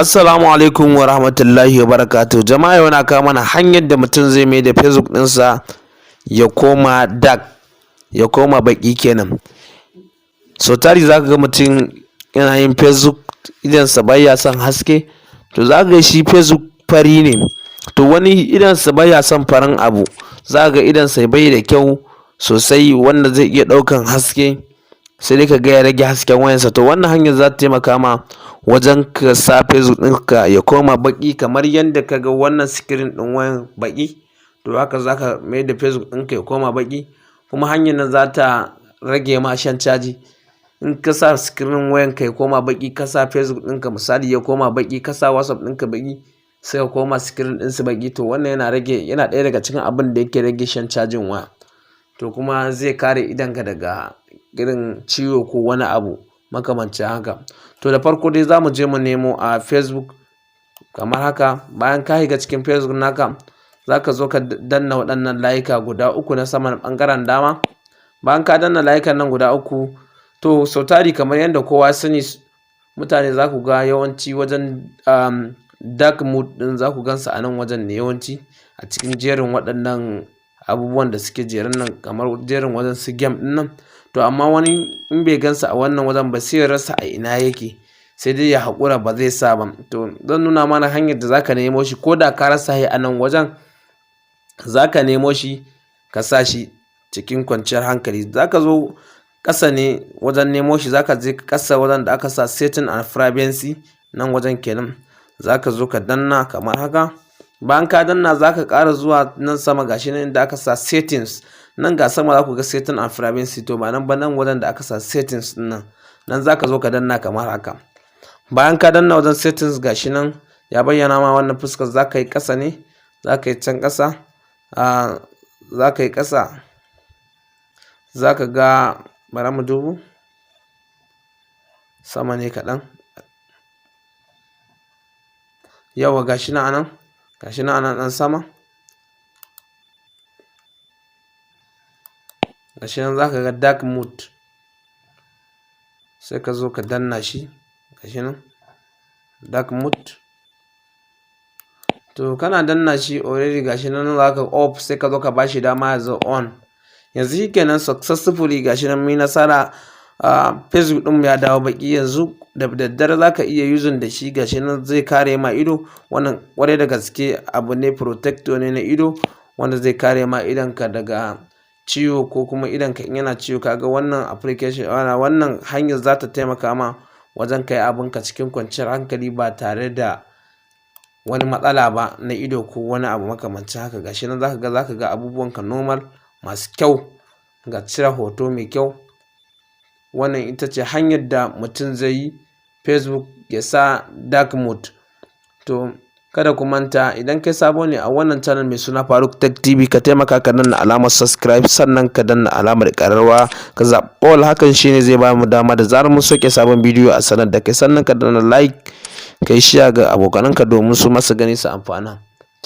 Assalamu alaikum wa rahmatullahi wa barakatuh. Jama'a, yau na kawo mana hanyar da mutum zai mai da Facebook ɗinsa ya koma dark, ya koma baƙi kenan. Sau tari za ka ga mutum yana yin Facebook, idonsa bai ya son haske. To, za ka ga shi Facebook fari ne. To, wani idonsa bai ya son farin abu, za ka ga idonsa bai da kyau sosai wanda zai iya ɗaukan haske, sai dai ka ga ya rage hasken wayansa. To, wannan hanyar za ta taimaka ma wajen ka sa Facebook ɗinka ya koma baƙi kamar yadda ka ga wannan screen ɗin wayan baƙi. To, haka za ka mai da Facebook ɗinka ya koma baƙi, kuma hanyar nan za ta rage ma shan caji. In ka sa screen wayanka ya koma baƙi, ka sa Facebook ɗinka misali ya koma baƙi, ka sa WhatsApp ɗinka baƙi, sai ka koma screen ɗinsu baƙi. To, wannan yana rage, yana ɗaya daga cikin abin da yake rage shan cajin waya. To, kuma zai kare idonka daga irin ciwo ko wani abu makamancin haka. To, da farko dai za mu je mu nemo a Facebook kamar haka. Bayan ka shiga cikin Facebook naka, za ka zo ka danna waɗannan layuka guda uku na saman ɓangaren dama. Bayan ka danna layukan nan guda uku, to sau tari, kamar yadda kowa ya sani, mutane za ku ga yawanci wajen dark mode ɗin za ku gansu a nan wajen ne, yawanci a cikin jerin waɗannan abubuwan da suke jeren nan, kamar jerin wajen su game ɗin nan. To, amma wani in bai gansu a wannan wajen ba, sai ya rasa a ina yake, sai dai ya haƙura, ba zai sa ba. To, zan nuna mana hanyar da za ka nemo shi. Ko da ka rasa shi a nan wajen, za ka nemo shi ka sa shi cikin kwanciyar hankali. Za ka zo ƙasa ne wajen nemo shi. Za ka je ƙasa wajen da aka sa "Setting and privacy", nan wajen kenan. Za ka zo ka danna kamar haka. Bayan ka danna, za ka ƙara zuwa nan sama. Gashi nan inda aka sa "Settings" nan. Ga sama za ku ga "Setting and privacy". To, ba nan ba, nan wajen da aka sa "Settings" ɗin nan, nan za ka zo ka danna kamar haka. Bayan ka danna wajen "Settings", gashi nan ya bayyana ma wannan fuskar. Za ka yi ƙasa ne, za ka yi can ƙasa, za ka yi ƙasa, za ka ga, bara mu dubu sama ne kaɗan. Yawwa, gashi nan anan, gashi nan anan ɗan sama. Gashi nan, za ka ga "Dark mode", sai ka zo ka danna shi. Gashi nan "Dark mode". To, kana danna shi, already gashi nan za ka off, sai ka zo ka bashi dama ya zo on. Yanzu shikenan, successfully, gashi nan mun yi nasara, Facebook ɗinmu ya dawo baƙi. Yanzu da daddare za ka iya using da shi. Gashi nan zai kare ma ido. Wannan ƙwarai da gaske abu ne, protector ne na ido wanda zai kare ma idonka daga ciwo, ko kuma idonka in yana ciwo, kaga wannan application, wannan hanyar za ta taimaka ma wajen kai abunka cikin kwanciyar hankali ba tare da wani matsala ba na ido ko wani abu makamancin haka. Gashi nan zaka ga abubuwanka normal, masu kyau, ga cire hoto mai kyau. Wannan ita ce hanyar da mutum zai yi Facebook ya sa dark mode. To, kada ku manta, idan kai sabo ne a wannan channel mai suna Faruk Tech TV, ka taimaka ka danna alamar subscribe, sannan ka danna alamar ƙararrawa, ka zaɓi all. Hakan shine zai ba mu dama da zarar mun sauke sabon bidiyo a sanar da kai. Sannan ka danna like, ka yi share ga abokananka domin su masu gani su amfana.